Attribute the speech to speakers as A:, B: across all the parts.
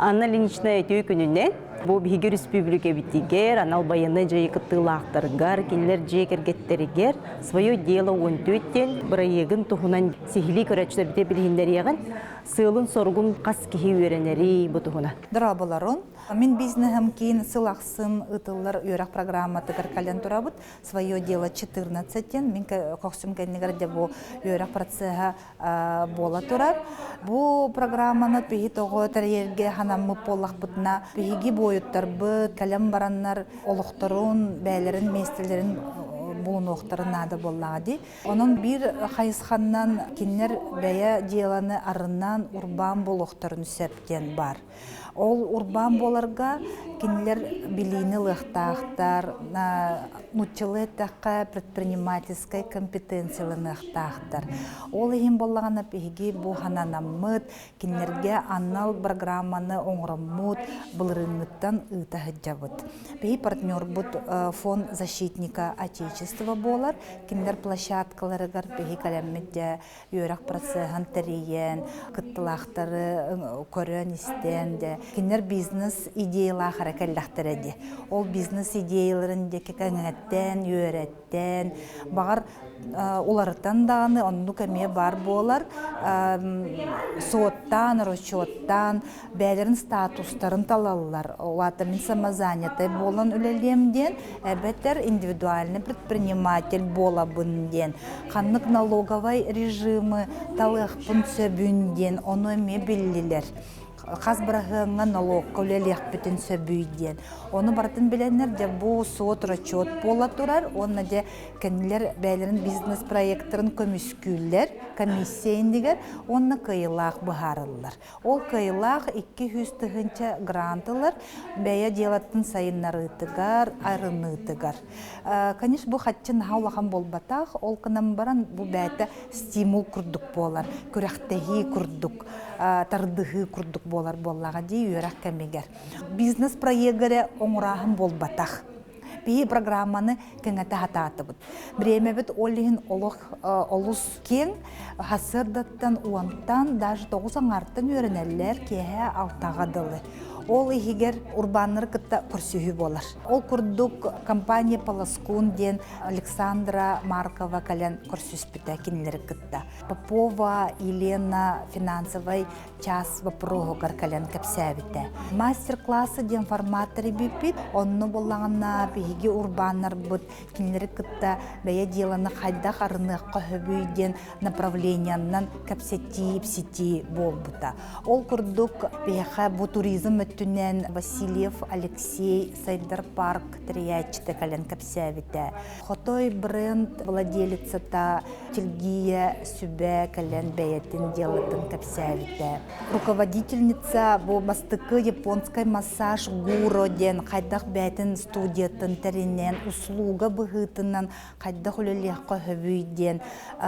A: Анна Ильинична үтүө күнүнэн бу биһиги өрөспүүбүлүкэбитигэр анал байыаннай дьайыы кыттыылаахтарыгар, кинилэр дьиэ кэргэттэригэр «Свое дело 14» диэн бырайыагын туһунан сиһилии көрөөччүлэрбитигэр билиһиннэриэҕин, сыалын-соругун хас киһи үөрэнэрий бу туһунан.
B: Дорооболорун. Мин бизнеһым киин сыл ахсын ыытыллар үөрэх программатыгар кэлэн турабыт. «Свое дело 14» диэн мин көхсүм кэннигэр дьэ бу үөрэх процеһа буола турар. Бу программаны биһи тоҕо тэрийэргэ ханаммыт буоллахпытына, биһиги буойуттарбыт кэлэн бараннар олохторун, бэйэлэрин миэстэлэрин булунуохтарын наада буоллаҕа дии. Онон биир хайысханнан кинилэр бэйэ дьыаланы арынан урбаан буолуохтарын сөп диэн баар. Ол урбаан буоларга кинилэр билиини ылыахтаахтар, нууччалыы эттэххэ предпринимательскай компетенцияланыахтаахтар. Ол иһин буоллаҕына биһиги бу хананаммыт, кинилэргэ анал программаны оҥороммут, былырыыҥҥыттан ыыта сылдьабыт. Биһи партнербут фонд защитника Отечества буолар. Кинилэр площадкаларыгар биһи кэлэммит дьэ үөрэх процеһын тэрийэн, кыттылаахтары көрөн-истэн дэ кинилэр бизнес идеялаах эрэ кэллэхтэрэ дии. Ол бизнес идеяларын диэки кэҥэттэн, үөрэттэн, баҕар уларытан даҕаны оннук эмиэ баар буолар. Суоттаан, расчеттаан, бэйэлэрин статустарын талаллар. Ол аата мин самозанятай буолан үлэлиэм диэн, эбэтэр индивидуальный предприниматель буолабын диэн, ханнык налоговай режимы талыахпын сөбүн диэн ону эмиэ биллилэр. Хас быраһыаҥҥа налогка үлэлиэхпитин сөбүй диэн. Ону барытын билэннэр дьэ бу суот расчет буола турар уонна дьэ кинилэр бэйэлэрин бизнес-проекттарын көмүскүүллэр комиссия иннигэр уонна кыайыылаах быһаарыллар. Ол кыайыылаах 200 тыһыынча грант ылар, бэйэ дьыалатын сайыннарыытыгар, арыныытыгар. Конечно, бу хаччы наһаа улахан буолбатах, ол гынан баран бу бэйэтэ стимул курдук буолар, күрэхтэһии курдук, тардыһыы курдук буолар буоллаҕа дии үөрэх кэмигэр. Бизнес проегы эрэ оҥорааһын буолбатах. Биһи программаны кэҥэтэ сатаатыбыт. Бириэмэбит ол иһин олох олус киэҥ. Сарсыардаттан уонтан, даже 9 аҥаартан үөрэнэллэр, киэһэ 6-ҕа дылы. Ол иһигэр урбааннары кытта көрсүһүү буолар. Ол курдук компания Полоскун диэн Александра Маркова кэлэн көрсүспүтэ кинилэри кытта. Попова Елена финансовай час вопроһугар кэлэн кэпсээбитэ. Мастер-классы диэн формат тэрийбиппит. Онно буоллаҕына биһиги урбааннарбыт кинилэри кытта бэйэ дьыаланы хайдах арыныахха сөбүй диэн направлениянан кэпсэтии, ипситии буолбута. Ол курдук биһиэхэ бу туризм өттүнэн Васильев Алексей Сайдар парк тэрийээччитэ кэлэн кэпсээбитэ. Хотой бренд владелицата Тилгия сүбэ кэлэн бэйэтин дьыалатын кэпсээбитэ. Руководительница бу бастакы японскай массаж гуро диэн хайдах бэйэтин студиятын тэринэн услуга быһыытынан хайдах үлэлиэххэ сөбүй диэн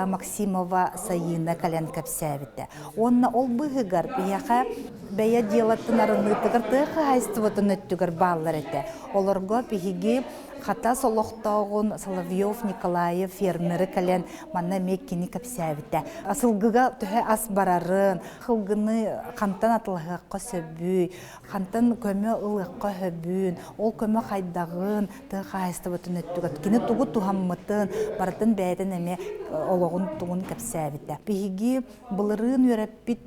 B: Максимова Сайыына кэлэн кэпсээбитэ. Уонна ол быыһыгар биһиэхэ бэйэ дьыалатын арыныытыгар тыа хаһаайыстыбатын өттүгэр бааллар этэ. Олорго биһиги Хатас олохтооҕун Соловьев Николаев фермеры кэлэн манна эмиэ кини кэпсээбитэ. Сылгыга төһө ас барарын, сылгыны хантан атылаһыахха сөбүй, хантан көмө ылыахха сөбүн, ол көмө хайдаҕын, тыа хаһаайыстыбатын өттүгэр кини тугу туһаммытын, барытын бэйэтин эмиэ олоҕун тугун кэпсээбитэ. Биһиги былырыын үөрэппит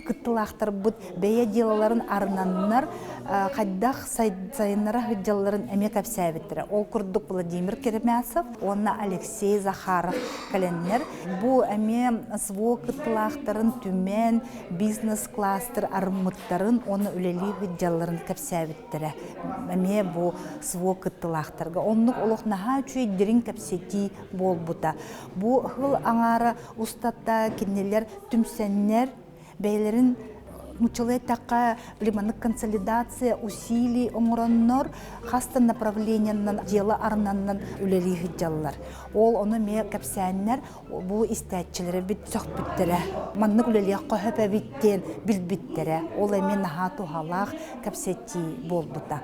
B: кыттылаахтарбыт бэйэ дьыалаларын арынаннар хайдах сайыннара сылдьалларын эмиэ кэпсээбиттэрэ. Ол курдук Владимир Керемясов уонна Алексей Захаров кэлэннэр бу эмиэ СВО кыттылаахтарын түмэн бизнес-кластер арыммыттарын уонна үлэлии сылдьалларын кэпсээбиттэрэ. Эмиэ бу СВО кыттылаахтарга. Оннук олох наһаа үчүгэй дириҥ кэпсэтии буолбута. Бу сыл аҥаара устата кинилэр түмсэннэр бэйэлэрин нууччалыы эттэххэ маннык консолидация усилий оҥороннор хас да направлениеннан дьыала арынаннан үлэлии сылдьаллар. Ол ону эмиэ кэпсээннэр бу истээччилэрэ бит сөхпүттэрэ. Маннык үлэлиэххэ сөп эбит диэн билбиттэрэ. Ол эмиэ наһаа туһалаах кэпсэтии буолбута.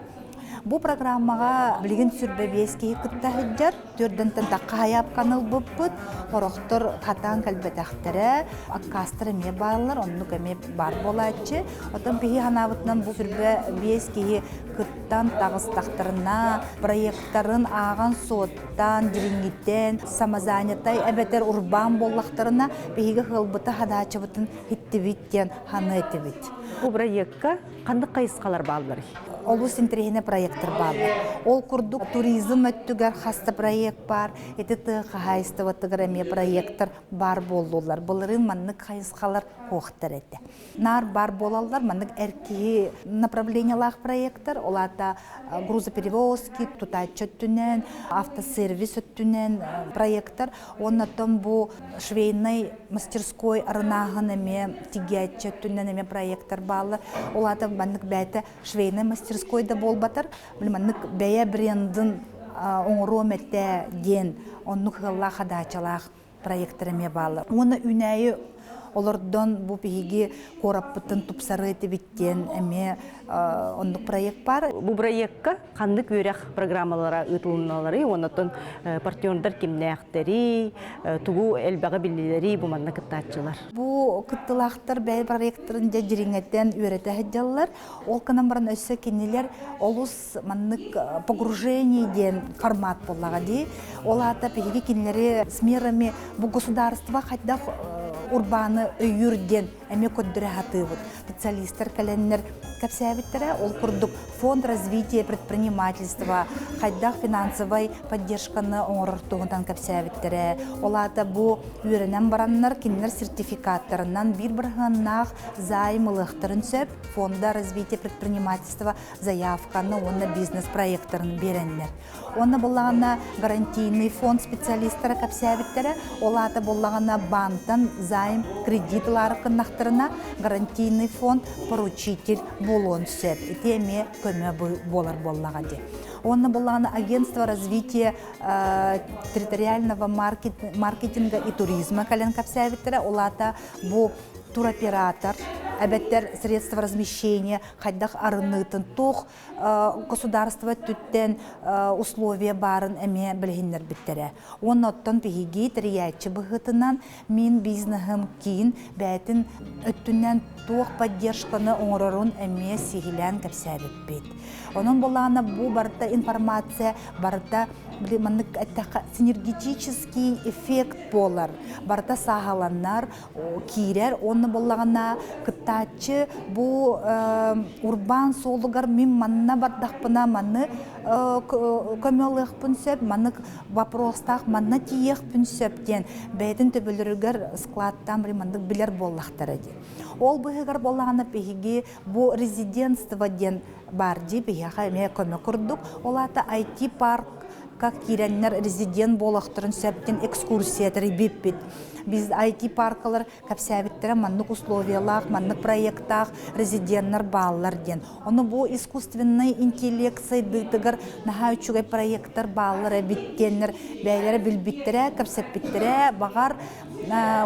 B: Бу программаҕа билигин сүрбэ биэс киһи кытта сылдьар. Төрдөнтөн тахха хайаапканы ылбыппыт. Хорохтор хатаан кэлбэтэхтэрэ, аккаастар эмиэ бааллар, оннук эмиэ баар буолааччы. Оттон биһи санаабытынан бу сүрбэ биэс киһи кыттан таҕыстахтарына, проекттарын ааҕан суоттаан, дириҥҥиттэн, самозанятай эбэтэр урбаан буоллахтарына, биһиги ыалбыта хадаачыбытын иттибит диэн ханы этибит.
A: Бу проекка ханнык хайысхалар баалларый?
B: Олус интэриэһинэй проекттар бааллар. Ол курдук туризм өттүгэр хаста проект баар, ити тыа хаһаайыстыбатыгар эмиэ проекттар баар буоллулар. Былырыын маннык хайысхалар суохтар этэ. Наар баар буолаллар, маннык эр киһи направлениелаах проекттар, ол аата грузоперевозки, тутааччы өттүнэн, автосервис өттүнэн проекттар. Оннотон бу швейнай мастерской арынааһын эмиэ тигээччи өттүнэн эмиэ проекттар бааллар. Ол аата маннык бэйэтэ швейнай мастерской да буолбатар, маннык бэйэ брендин оҥоруом этэ диэн оннук ыаллаах хадаачалаах проекттар эмиэ бааллар. Уонна үүнээйи олордон бу биһиги куораппытын тупсарыы этибит диэн эмиэ оннук проект баар.
A: Бу проекка ханнык үөрэх программалара ыытылынналарый уонна партнердар кимнээхтэрий, тугу элбэҕи биллилэрий бу манна кыттааччылар?
B: Бу кыттылаахтар бэйэ проекттарын дьэ дириҥэтэн үөрэтэ сылдьаллар. Ол гынан баран өссө кинилэр олус маннык погружение диэн формат буоллаҕа дии. Ол аата биһиги кинилэри с мерами бу государство хайдах урбааны өйүүр диэн эмиэ көрдөрө сатыыбыт. Специалистар кэлэннэр кэпсээбиттэрэ, ол курдук фонд развития предпринимательства хайдах финансовай поддержканы оҥорор туһунан кэпсээбиттэрэ. Ол аата бу үөрэнэн бараннар кинилэр сертификаттарынан биир бырыһыаннаах займ ылыахтарын сөп. Фонда развития предпринимательства заявканы уонна бизнес-проекттарын биэрэннэр. Уонна буллаҕына гарантийный фонд специалистара кэпсээбиттэрэ, ол аата буллаҕына баантан займ кредит ылаары гыннахтарына гарантийный фонд поручитель буолуон сөп. Ити эмиэ көмө буолар буоллаҕа дии. Уонна буллаҕына агентство развития территориального маркетинга и туризма кэлэн кэпсээбиттэрэ, ол аата бу туроператор эбэтэр средства размещения хайдах арыныытын туох государство өттүттэн условия баарын эмиэ билиһиннэрбиттэрэ. Уонна оттон биһиги тэрийээччи быһыытынан мин бизнеһым киин бэйэтин өттүнэн туох поддержканы оҥорорун эмиэ сиһилээн кэпсээбиппит. Онон буоллаҕына бу барыта информация барыта маннык эттэххэ синергетический эффект буолар. Барыта сааһыланар, киирэр уонна буоллаҕына кыттааччы бу урбаан суолугар мин манна бардахпына маны көмө ылыахпын сөп маннык вопростаах манна тиийиэхпин сөп диэн бэйэтин төбөлөрүгэр складтаан маннык билэр буоллахтара дии. Ол быһыгар буоллаҕына биһиги бу резидентство диэн баар дии биһиэхэ эмиэ көмө курдук. Ол аата IT-парк как киирэннэр резидент буолуохтарын сөп диэн экскурсия тэрийбиппит. Биз IT-паркалар кэпсээбиттэрэ маннык условиялаах, маннык проекттаах резиденнэр бааллар диэн. Ону бу искусственный интеллект сайдыытыгар наһаа үчүгэй проекттар бааллар эбит диэннэр бэйэлэрэ билбиттэрэ, кэпсэппиттэрэ, баҕар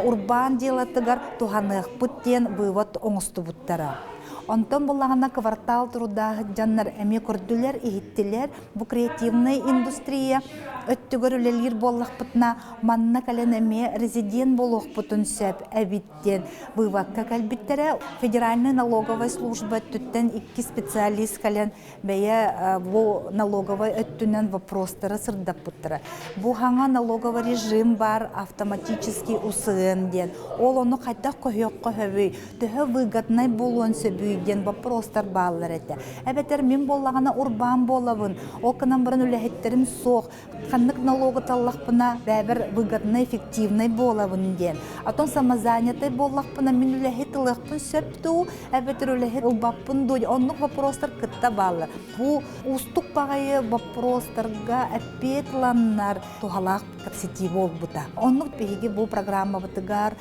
B: урбаан дьыалатыгар туһаныахпыт диэн вывод оҥостубуттара. Онтон буллаҕына квартал труда дьоннор эмиэ көрдүлэр, иһиттилэр. Бу креативнай индустрия өттүгэр үлэлиир буоллахпытына, манна кэлэн эмиэ резидент буолуохпутун сөп эбит диэн выводка кэлбиттэрэ. Федеральная налоговая служба өттүттэн икки специалист кэлэн бэйэ бу налоговай өттүнэн вопростары сырдаппыттара. Бу хаҥа налоговый режим бар автоматический УСН диэн. Ол ону хайдах көһүөххэ сөбүй, төһө выгоднай буолуон сөбүй диэн вопростар бааллар этэ. Эбэтэр мин буоллаҕына урбаан буолабын, ол гынан баран үлэһиттэрим суох, ханнык налогу таллахпына бэйэбэр выгоднай, эффективнай буолабын диэн. Оттон самозанятай буоллахпына мин үлэһит ылыахпын сөп дуу, эбэтэр үлэһит ылбаппын дуу, оннук вопростар кытта бааллар. Бу уустук баҕайы вопростарга эппиэт ыланнар туһалаах кэпсэтии буолбута. Оннук биһиги бу программабытыгар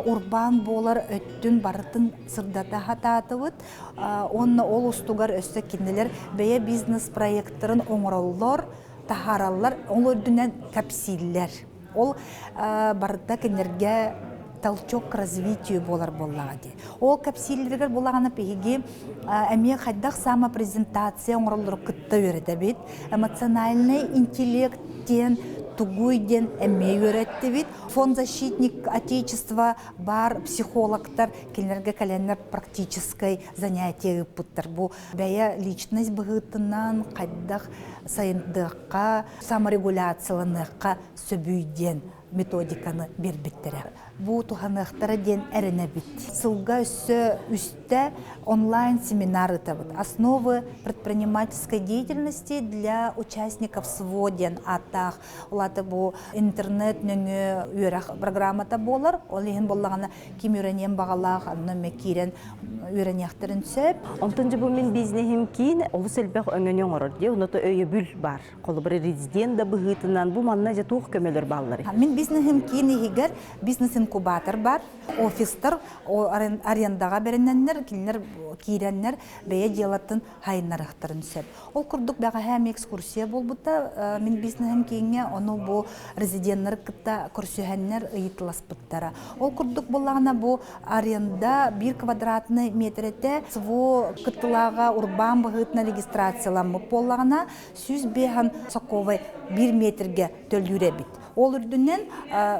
B: урбаан буолар өттүн барытын сырдата сатаатыбыт. Уонна ол устугар өссө кинилэр бэйэ бизнес-проекттарын оҥороллор, таһаараллар, ол үрдүнэн кэпсииллэр. Ол барыта кинилэргэ толчок к развитию буолар буоллаҕа дии. Ол кэпсииллэригэр булаҕына биһиги эмиэ хайдах самопрезентация оҥороллору кытта үөрэтэбит. Эмоциональный интеллект диэн тугуй диэн эмиэ үөрэттибит. Фонд защитник Отечества бар психологтар кинилэргэ кэлэннэр практическай занятие ыыппыттар. Бу бэйэ личность быһыытынан хайдах сайындыахха, саморегуляцияланыахха сөбүй диэн методиканы биэрбиттэрэ. Бу туһаныахтара диэн эрэнэбит. Сылга өссө үстэ онлайн-семинар ыытабыт. Основы предпринимательской деятельности для участников СВО диэн ааттаах. Улаата бу интернет нөҥүө үөрэх программата буолар. Ол иһин буоллаҕына ким үөрэниэн баҕалаах, онно эмэ киирэн үөрэниэхтэрин сөп.
A: Онтон дьэ бу мин бизнеһим киин олус элбэх өҥөнү оҥорор дии, онно өйөбүл бар. Холобур, резидент да быһыытынан бу манна дьэ туох көмөлөр баалларый?
B: Мин бизнеһим киин иһигэр бизнес-инкубатор бар. Офистар арендаҕа бэринэннэр, кинилэр киирэннэр бэйэ дьыалатын хайыннарыахтарын сөп. Ол курдук бэҕэһээ эмиэ экскурсия буолбута мин бизнеһим кииҥҥэ, ону бу резиденнэр кытта көрсүһэннэр ыйытыласпыттара. Ол курдук буоллаҕына бу аренда биир квадратный метрэтэ СВО кыттылааҕа урбаан быһыытынан регистрацияламмыт буоллаҕына 105 сокуовай биир метргэ төлүүр эбит. Ол үрдүнэн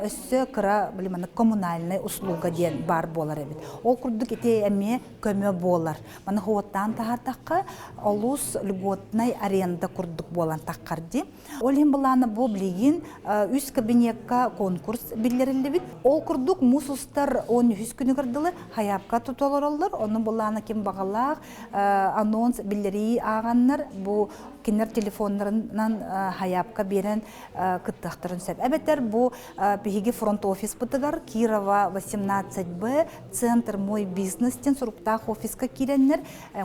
B: өссө кыра блин, коммунальный услуга диэн баар буолар эбит. Ол курдук ити эмиэ көмө буолар. Маны хуоттаан таһаардахха олус льготнай аренда курдук буолан таххар дии. Ол иһин былаана бу билигин үс кабинекка конкурс биллэриллибит. Ол курдук муус устар 13 күнүгэр дылы хайаапка туталороллор. Ону былаана ким баҕалаах анонс биллэрии ааҕаннар бу кинилэр телефоннарынан хайаапка биэрэн кыттыахтарын сөп. Эбэтэр бу биһиги фронт офиспытыгар Кирова 18Б центр мой бизнес диэн суруктаах офиска киирэннэр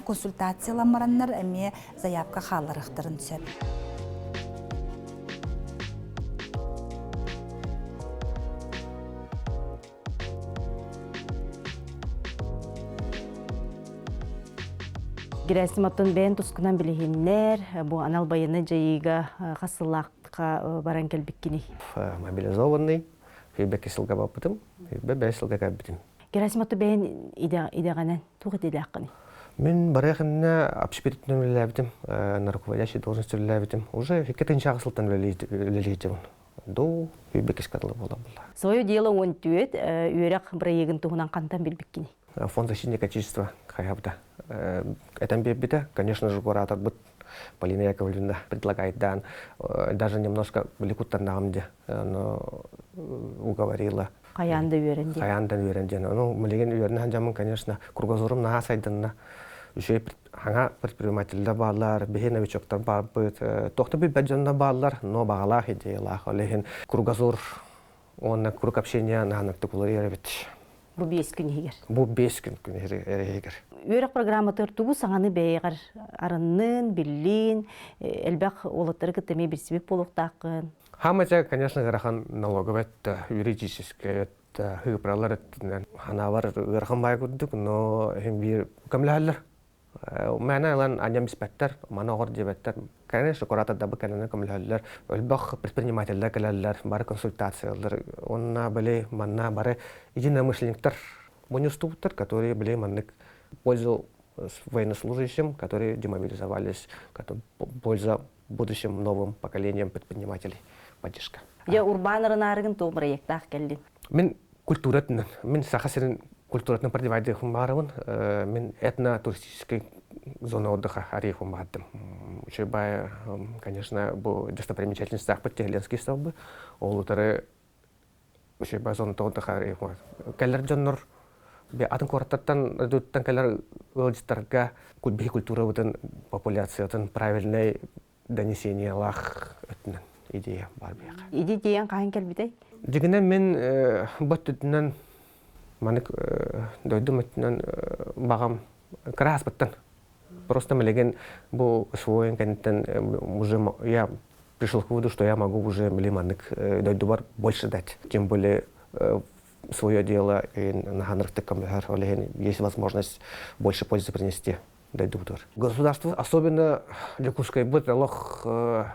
B: консультацияламмараннар эмиэ заявка хаалларыахтарын сөп.
A: Герасим оттон бэйэн тускунан билиһиннэр, бу анал байыаннай дьайыыга хас сыллаахха баран кэлбиккиний?
C: Мобилизованный, сүүрбэкки сылга барбытым, 25 сылга кэлбитим.
A: Герасим оттон бэйэн идэҕинэн туох идэлээххиний?
C: Мин барыах иннинэ общепитинэн үлэлээбитим, на руководящей должности үлэлээбитим. Уже икки тыһыынча сылтан үлэлиитим. Дуу, сүүрбэккискэ дылы буолан булла.
A: Свое дело 14 үөрэх бырайыагын туһунан хантан билбиккиний?
C: Фонд защитника Отечества хайабыта. Этэн биэрбитэ, конечно же, кураторбыт Полина Яковлевна предлагает дан, даже немножко куттаннаҕым де, но уговорила.
A: Хайаан да үөрэн диэн.
C: Хайаан да үөрэн диэн. Ну, билигин үөрэнэ сылдьаммын, конечно, кругозорум наһаа сайдынна. Үчүгэй хаҥа предпринимателлэр бааллар, биһи новичоктар баарбыт, туох да билбэт дьоннор бааллар, но баҕалаах идеялаах. Ол иһин кругозор уонна круг общения наһаныктык уларыйар эбит.
A: Бу 5 күн иһигэр.
C: Бу 5 күн иһигэр.
A: Үөрэх программатыгар тугу саҥаны бэйэҕэр арыннын, биллин, элбэх уолаттары кытта эмиэ билсибит буолуохтааххын.
C: Хамача, конечно, ыарахан налоговый юридический ыыпыралар өттүнэн ханаабар ыарахан баай курдук, но иһин биир көмөлөһөллөр. Мээнэ ылан анньан биспэттэр, маны оҕор диэбэттэр. Конечно, куратордарбыт кэлэнэ көмөлөһөллөр. Өлбөх предпринимателлэр кэлэллэр, бары консультациялар. Уонна били манна бары единомышленниктар мунньустубуттар, которые били маннык пользу военнослужащим, которые демобилизовались, польза будущим новым поколениям предпринимателей поддержка.
A: Дьэ, урбаан ырынаарыгын туох бырайыактаах кэллин?
C: Мин культуратынан, мин Саха сирин культуратынан продевайдыахпын баарабын. Мин этно-туристическай зона отдыха арыйыахпын баҕардым. Үчүгэй конечно, бу достопримечательностьтаахпыт Тихоленский столбы. Ол утары үчүгэй зона отдыха арыйыахпын. Кэлэр дьоннор атын куораттартан дойдуттан кэлэр ыалдьыттарга биһи культурабытын популяциятын правильнай донесениялаах өттүнэн идея бар биһиэхэ.
A: Иди тиийэн хаһан кэлбитэй?
C: Дьигинэн мин бу өттүнэн манык дойдум өттүнэн баҕам кырааспыттан. Просто милигин бу СВО кэнниттэн уже я пришел к выводу, что я могу уже маннык дойдубар больше дать. Тем более свое дело и наһанырыктык көмөлөһөр. Ол иһин есть возможность больше пользы принести дойдубутугар. Государство, особенно Дьокуускайбыт олох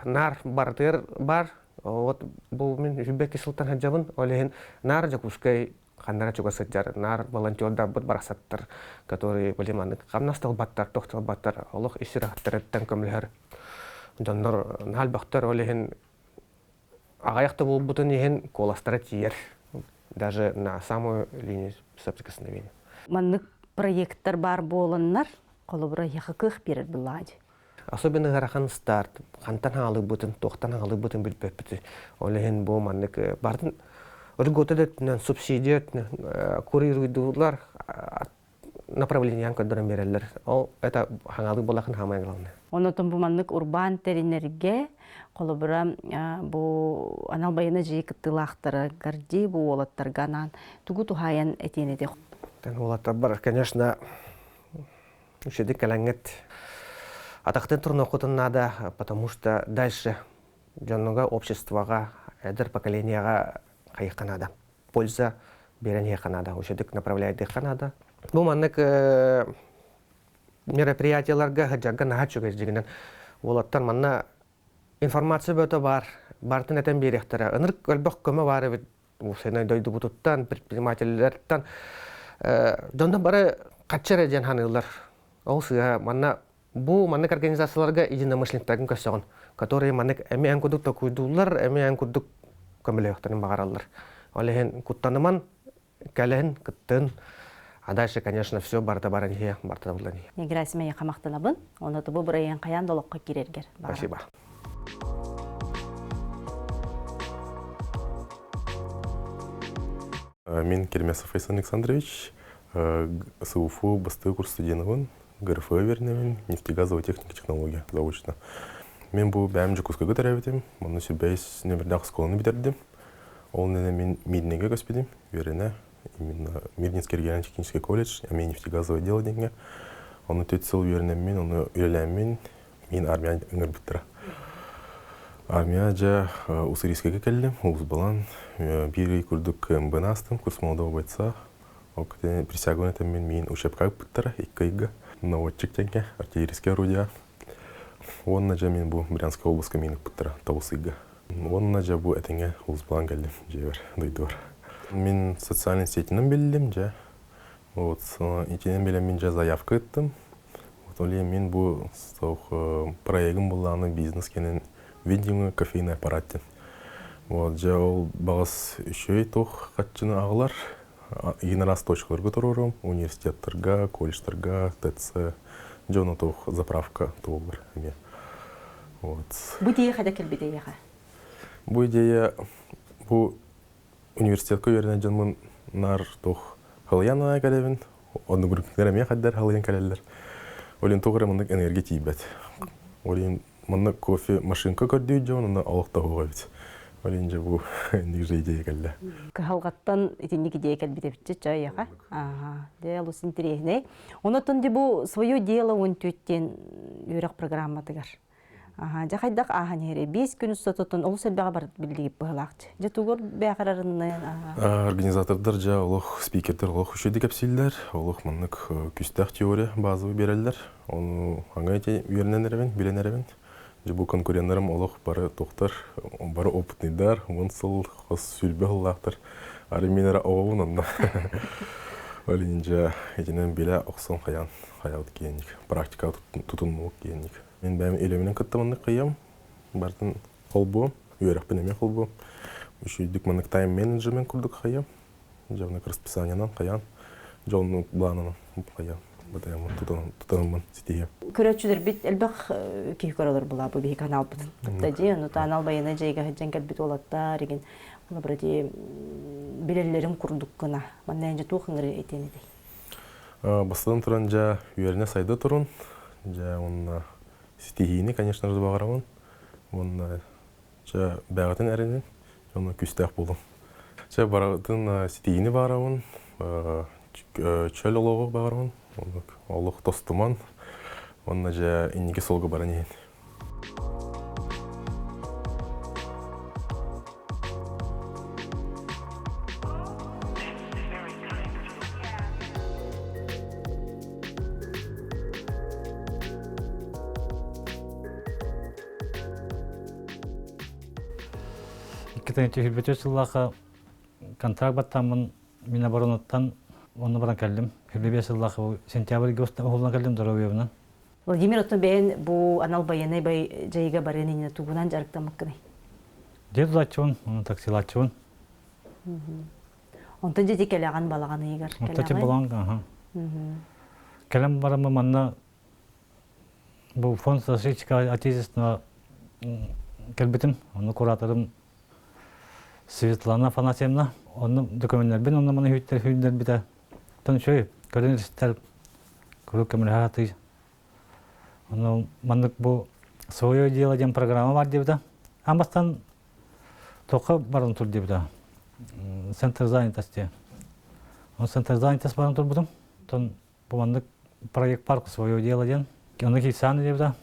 C: наар барытыгар бар. Вот бу мин үһүбэкки сылтан сылдьабын. Ол иһин наар Дьокуускай Ханнара чугас сылдьар наар волонтердарбыт барахсаттар, которые били маннык хамнас талбаттар, тох талбаттар, олох ис сүрэхтэриттэн көмөлөһөр дьоннор наһаа элбэхтэр. Ол иһин аҕыйах да буолбутун иһин куоластара тиийэр даже на самую линию соприкосновения.
A: Маннык проекттар баар буоланнар, холобура, эһиэхэ кыах биэрэр былаадь.
C: Особенно ыарахан старт, хантан хаалыыбытын, туохтан хаалыыбытын билбэппит. Ол иһин бу маннык бартын льгота да өттүнэн, субсидия өттүнэн курируйдуулар направлениены көрдөрөн биэрэллэр. Ол это хаҥалыы буолахын самое главное.
A: Онотон бу маннык урбаан тэринэргэ, холобура, бу анал байыаннай дьайыы кыттыылаахтара Гордей бу уолаттарга анаан тугу туһаайан этиэн этэ?
C: Уолаттарбар, конечно, үчүгэй кэлэҥҥит атахтын турунуоххутун наада, потому что дальше дьонуга, обществоҕа, эдэр поколениеҕа хайыахха наада. Польза биэрэн иһиэххэ наада, үчүгдүк направляйдыахха наада. Бу маннык мероприятиеларга сылдьарга наһаа үчүгэй дьиҥинэн. Уолаттар манна информация бөтө баар, барытын этэн биэриэхтэрэ. Ынырык элбэх көмө баар эбит уопсайынан дойдубутуттан, предпринимателлэртэн дьоннор бары хаччы эрэ диэн саныыллар. Ол сыыһа манна бу маннык организацияларга единомышленниктаргын көрсөҕүн, которые маннык эмиэ эн курдук токуйдууллар, эмиэ эн курдук көмөлөһүөхтэрин баҕараллар. Ол иһин куттаныман, кэлэн, кыттын. А дальше, конечно, все барыта баран иһиэ, барыта булан иһиэ.
A: Герасим эйиэхэ махтанабын. Онно бу бырайыан хайаан да олоххо киирэргэр.
C: Спасибо.
D: Мин Кермесов Айсан Александрович, СУФУ бастакы курс студеныбын, ГРФ үөрэнэбин, нефтегазовая техника технология заочно. Мен бу бэйэм Дьокуускайга төрөөбүтүм, онно сүрбэйс нөмердээх оскуоланы бүтэрдим. Ол иннинэ мин Мирнэйгэ көспүтүм, үөрэнэ, именно Мирнинский региональный технический колледж, эмиэ нефтегазовое дело диэҥҥэ. Ону 4 сыл үөрэнэммин, ону үлэлээммин, мин армия ыҥырбыттара. Армия дьэ Уссурийскайга кэллим, улус-балан биир ый курдук КМБ-ны аастым, курс молодого бойца. Ол присяганы этэммин миин учебка ыппыттара икки ыйга. Наводчик диэҥҥэ, артиллерийское орудие. Уонна дьэ мин бу Брянскай областка миин ыппыттара тоҕус ыйга. Уонна дьэ бу этэҥҥэ улус-балан кэллим дьиэбэр, дойдубар. Мин социальной сетинэн биллим дьэ. Вот, итинэн билэммин дьэ заявка ыттым. Вот ол иһин мин бу проегым буллаҕына бизнес кэнэн видимый кофейный аппарат диэн. Вот дьэ ол баҕас үчүгэй туох хаччыны аҕалар. Иин араас точкаларга туруорум, университеттарга, колледжтарга, ТЦ, дьэ ону туох заправка туолар эмиэ. Вот.
A: Бу идея хайда кэлбит эйиэхэ?
D: Бу идея бу университетка үөрэнэр дьоммун наар туох халыйан аҕай кэлэбин, оннугургуттар эмиэ хайдар халыйан кэлэллэр. Ол иһин туох эрэ маннык энергия тиийбэт. Ол иһин манна кофе машинка көрдүүр дьон онно олох да суох эбит. Ол иһин дьэ бу инник же идея кэллэ.
A: Кыһалҕаттан итинник идея кэлбит эбитчи чайаха. Ага, дьэ олус интэриэһинэй. Онотон ди бу свое дело он диэн үөрэх программатыгар. Аха, дьэ хайдах ааһан иһэрий? 5 күн устатытын олус элбэҕи барыт биллигит быһылаахчы. Дьэ тугур бээхэрарынны?
D: Организатордар дьэ олох спикердэр олох үчүгэйдик кэпсииллэр, олох маннык күстээх теория базовый биэрэллэр. Ону аҥа ити үөрэнэн эрэбин, билэн эрэбин. Дьэ бу конкуреннарым олох бары туохтар, бары опытныйдар, 10 сыл хос сүүрбэ сыллаахтар. Ары мин эрэ оҕобун онно. Ол иһин дьэ итинэн билэ охсон хайаан хайаабыт киэнник, практикаҕа тутуннубут киэнник. Мин бэйэм илэминэн кытта маннык кыйам, барытын холбуом, үөрэхпин эмиэ холбуом. Үчүгүйдүк маннык тайм-менеджмент курдук хайам. Дьэ, расписаниенан хайаан, дьонну планынан хайаан, бытайаммын тутанаммын ситиһиэм.
A: Көрөөччүлэрбит элбэх киһи көрөлөр була бу биһи каналбытын. Кытта дьиэ, ону таанал байыанай дьайга сылдьан кэлбит уолаттар игин холобура дии билэллэрин курдук гына. Манна дьэ туох ыҥырыы этиэн этэй?
D: Бастатан туран, дьэ, үөрэнэ сайда турун. Дьэ, уонна ситиһиини, конечно же, баҕарабын. Уонна дьэ, бэҕэтин эрэнин, уонна күүстээх буолун. Дьэ, барытын ситиһиини баҕарабын, чөл олоҕу баҕарабын, олох тостуман, уонна дьэ, инники суолга баран иһин.
E: Икки тыһыынча сүүрбэ сыллаахха контракт баттааммын. Миноборонаттан онно баран кэллим. 25 сыллаах сентябрьга уһуллан кэллим здоровьебынан.
A: Владимир, оттон бэйэн бу анал байыаннай дьайыыга барыан иннинэ тугунан дьарыктаммыккыный?
E: Дьиэ тутааччыбын, уонна таксилааччыбын.
A: Онтон дьэ кэлэҕин балаҕан ыйыгар
E: кэлэҕин? Балаҕан, аха. Кэлэн бараммын манна бу фонд защитника Отечества кэлбитим. Онно кураторым Светлана Афанасьевна. Онно документарбын онно маны хүүттэр хүүннэрбитэ. Тон үчүгэй, көрөн истэр куруук көмөлөһө сатыыр. Ону маннык бу свое дело диэн программа бар диэбитэ. Аан бастаан туохха баран тур диэбитэ. Центр занятости. Он центр занятости баран турбутум. Тон бу маннык проект парк свое дело диэн. Ону киирсаан диэбитэ.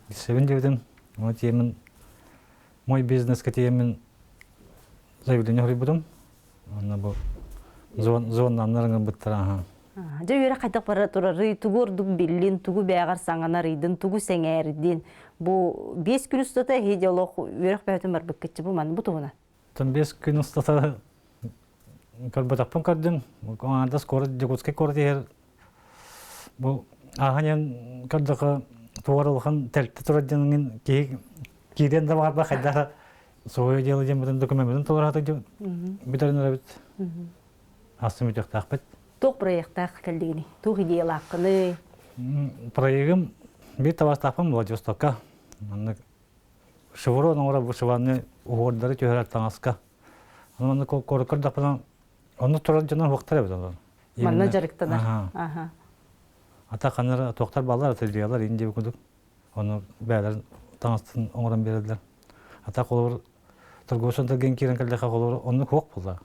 E: Киирсэбин диэбитим. Ону тиэмин мой бизнеска тиэмин заявление хоруйбутум. Онно бу зоннаннар ыҥырбыттара аха.
A: Дьэ үөрэх хайдах бара турарый, тугу ордук биллин, тугу бээҕэр саҥанарыйдын, тугу сэҥээрдин. Бу 5 күн устата эһиги олох үөрэх бөһөтүн барбыккытчы бу маны бу туһунан.
E: Тон 5 күн устата көрбөтөхпүн көрдүм. Аҥаардас куорат Дьокуускай куорат иһэр бу ааһан көрдөхө туора улахан тэрилтэ турар дьоҥҥун киһи киириэн да баҕарба хайдах свое дело диэн бүтүн докумеммытын толорооту бүтэрин эрэбит астым бүтүөхтаахпыт.
A: Туох проектаах кэллигини? Туох идеялааххыный?
E: Проегым биир табаастаахпын Владивостокка. Маннык шеврон оҥорор вышиванный уһуордары түһэрэр таҥаска. Маннык куоракка көрдөхпүнэ онно турар дьонор уһуктар эбит олор.
A: Манна дьарыктанар. Аха.
E: Ата ханар туохтар баллар ательелар инди курдук. Ону бээлэр таҥастын оҥорон биэрэллэр. Ата холобур торговый центрга киирэн кэллэххэ холобур оннук суох буолла.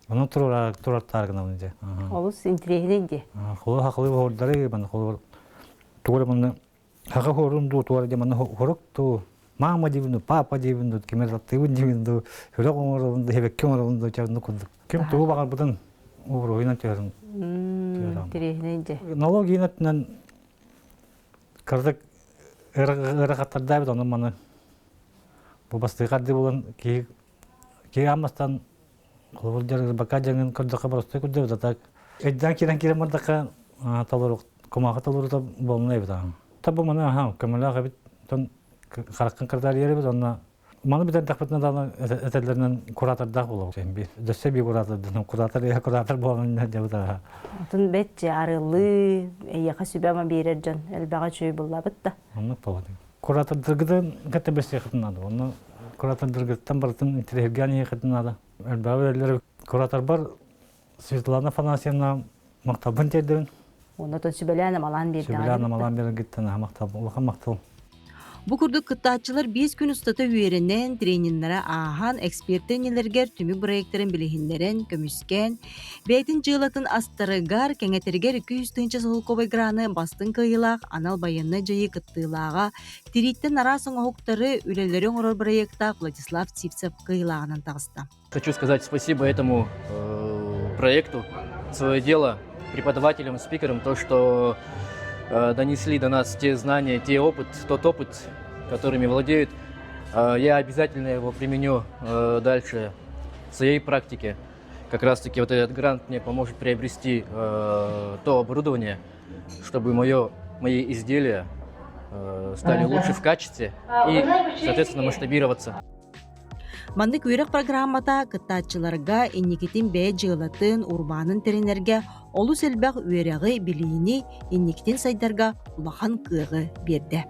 E: Онон турар турартаар гынабын дьэ.
A: Олус интириэһинэй дии.
E: Холобур хахылыы уһуурдары манна холобур тугу манна хаха хуорун дуу туора дии манна хорук дуу мама диибин дуу папа диибин дуу кимэр таптыыбын диибин дуу сүрэх оҥоробун дуу хэбэкки оҥоробун дуу чэ оннук курдук. Ким тугу баҕарбытын уруһуйунан түһэрин.
A: Интириэһинэй дьэ.
E: Налог иинэтинэн кырдык ыарахаттардаабыт ону маны бу бастыы харды булан киһи киһи аммастан холобур дьарыгырбакка дьаҥын көрдөххө боростуой курдук а так өйдөөн киирэн киирэн бардахха толору кумааҕы толорута буолна эбит аҕам та бу маны аха көмөлөөх эбит тон хараххын кырдаар эбит онно Маны бүтэрдэхпитинэ даҕаны этэллэринэн куратордаах буолуох биир. Өссө биир кураторданан куратор ийэ куратор буолан дьабыт аха.
A: Атын бэт арыллыы, эйиэхэ сүбэ-ама биэрэр дьон элбэҕи үчүгэй буллабыт да.
E: Оннук буолар. Куратордаргытын кытта бэсиэхитин наада. Онно куратордаргыттан барытын интириэһиргээн иһиэхитин наада. Элбэҕи үлэлэр кураторбар Светлана Афанасьевна махталбын тиэрдэбин.
A: Оннотон сүбэлээн-амалаан биэрдэҕин.
E: Сүбэлээн-амалаан биэрэргиттэн махтал, улахан махтал.
A: Бу курдук кыттааччылар 5 күн устата үөрэнэн, трениннэрэ ааһан, эксперт тренердэргэр түмүк проектарын билиһиннэрэн, көмүскээн, бэйэтин дьыалатын астарыгар, кэҥэтэригэр 200 тыһыынча граны бастыҥ кыайыылаах анал байыаннай дьайыы кыттыылааҕа, тирииттэн араас оҥоһуктары, үлэлэри оҥорор проектаах Владислав Сивцев кыайыылааҕынан таҕыста.
F: Хочу сказать спасибо этому проекту, свое дело, преподавателям, спикерам, то, что донесли до нас те знания, те опыт, тот опыт, которыми владеют. Я обязательно его применю дальше в своей практике. Как раз-таки вот этот грант мне поможет приобрести то оборудование, чтобы мои изделия стали лучше в качестве и, соответственно, масштабироваться.
A: Маннык үөрэх программата кыттааччыларга инникитин бэйэ дьыалатын, урбаанын тэринэргэ олус элбэх үөрэҕи, билиини, инникитин сайдарга улахан кыаҕы биэрдэ.